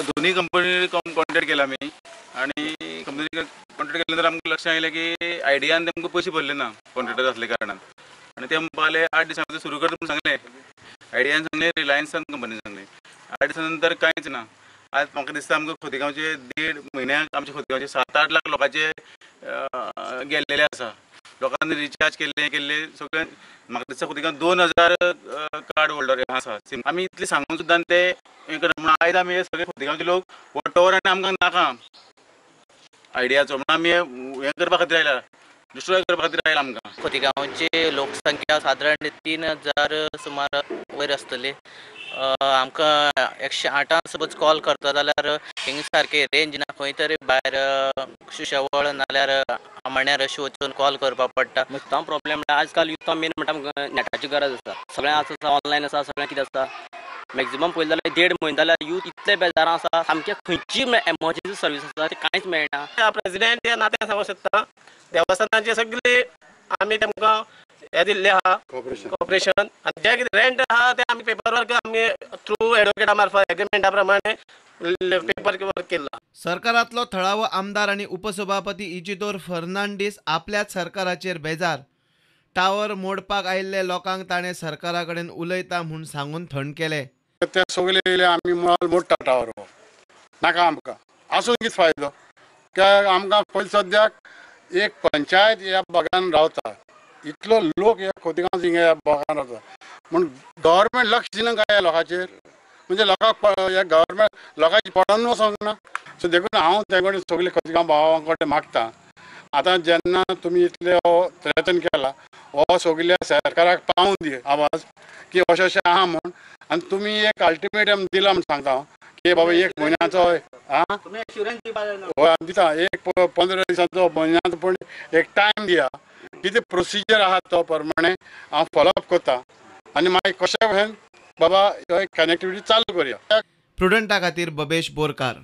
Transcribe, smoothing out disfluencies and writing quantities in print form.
दोन्ही company contact केला आमी आनी कंपनी कॉन्टॅक्ट केल्या नंतर आमकां लक्षात आयलें की आयडियान तेमकां पयशे भरले ना कॉन्ट्रॅक्टर आसले कारणान आनी ते म्हणपाक लागले 8 दिसां भितर सुरू करता म्हूण सांगलें. आयडियान सांगलें, रिलायन्सान कंपनीन सांगलें. 8 दिसां नंतर कांयच ना. आज म्हाका दिसता आमकां खोतिगांवचे 1.5 म्हयन्याक आमचे खोतिगांवचे 7-8 लाख लोकांचे गेल्लेले आसा. लोकांनी रिचार्ज केल्ले केल्ले सगळे म्हाका दिसता खोतिगांव 2000 कार्ड होल्डर आसा. आमी इतले सांगून सुद्दां ते हें करना म्हणून आयज आमी सगळे खोतिगांवचे लोक हो टॉवर आनी आमकां नाका आयडियाचो म्हणून आमी हें करपा खातीर आयला, डिस्ट्रॉय करपा खातीर आयला आमकां. खोतिगांवची लोकसंख्या सादारण 3000 सुमार वयर आसतली. आमकां 108 सपोज कॉल करता जाल्यार हिंगा सारकी रेंज ना, खंय तरी भायर शिशवळ नाल्यार आमण्यार अशें वचून कॉल करपाक पडटा. मुद्दाम प्रॉब्लेम म्हणल्यार आजकाल युथा मेन म्हणटा आमकां नॅटाची गरज आसा. सगळें आसा ऑनलायन आसा, सगळें कितें आसता. मॅक्झिमम पळयलें जाल्यार 1.5 म्हयने जाल्यार यूथ इतले बेजारां आसा, सामकें खंयची एमर्जन्सी सर्वीस आसा ती कांयच मेळना. प्रेसिडेंट ह्या नात्यान सांगूंक शकता, देवस्थानाचे सगळी आमी तेमकां हें दिल्लें आहा कॉपरेशन आनी जें कितें रेंट आहा तें आमी पेपर वर्क आमी थ्रू एडवोकेटा मार्फत एग्रीमेंटा प्रमाणे पेपर वर्क केल्लो. सरकारांतलो थळावो आमदार आनी उपसभापती इजिदोर फर्नांडीस आपल्याच सरकाराचेर बेजार. टावर मोडपाक आयिल्ले लोकांक ताणें सरकारा कडेन उलयता म्हूण सांगून थंड केले. ते सगळे येयले आमी मोल मोडटा टावर हो नाका आमकां, आसून कितें फायदो. कित्याक आमकां पयलीं सद्याक एक पंचायत ह्या भागान रावता, इतलो लोक ह्या खोतिगांव ह्या भागान रावता म्हूण गव्हर्मेंट लक्ष दिना काय ह्या लोकांचेर, म्हणजे लोकांक ह्या गव्हर्मेंट लोकांची पडोन वचोंक ना. सो देखून हांव ते कडेन सगळे खोतिगांव भावां कडेन मागता, आतां जेन्ना तुमी इतले हो प्रयत्न केला हो सगल्या सरकाराक पावून दी आवाज की अशें अशें आहा म्हूण, आनी तुमी एक अल्टिमेटम दिला म्हूण सांगता हांव की बाबा 1 म्हयन्याचो आं हय दिता, एक 15 दिसांचो म्हयन्याचो पूण एक टायम दिया, कितें प्रोसिजर आहा तो प्रमाणे हांव फॉलोअप करता आनी मागीर कशें भशेन बाबा कनेक्टिविटी चालू करया. प्रुडंटा खातीर बबेश बोरकार.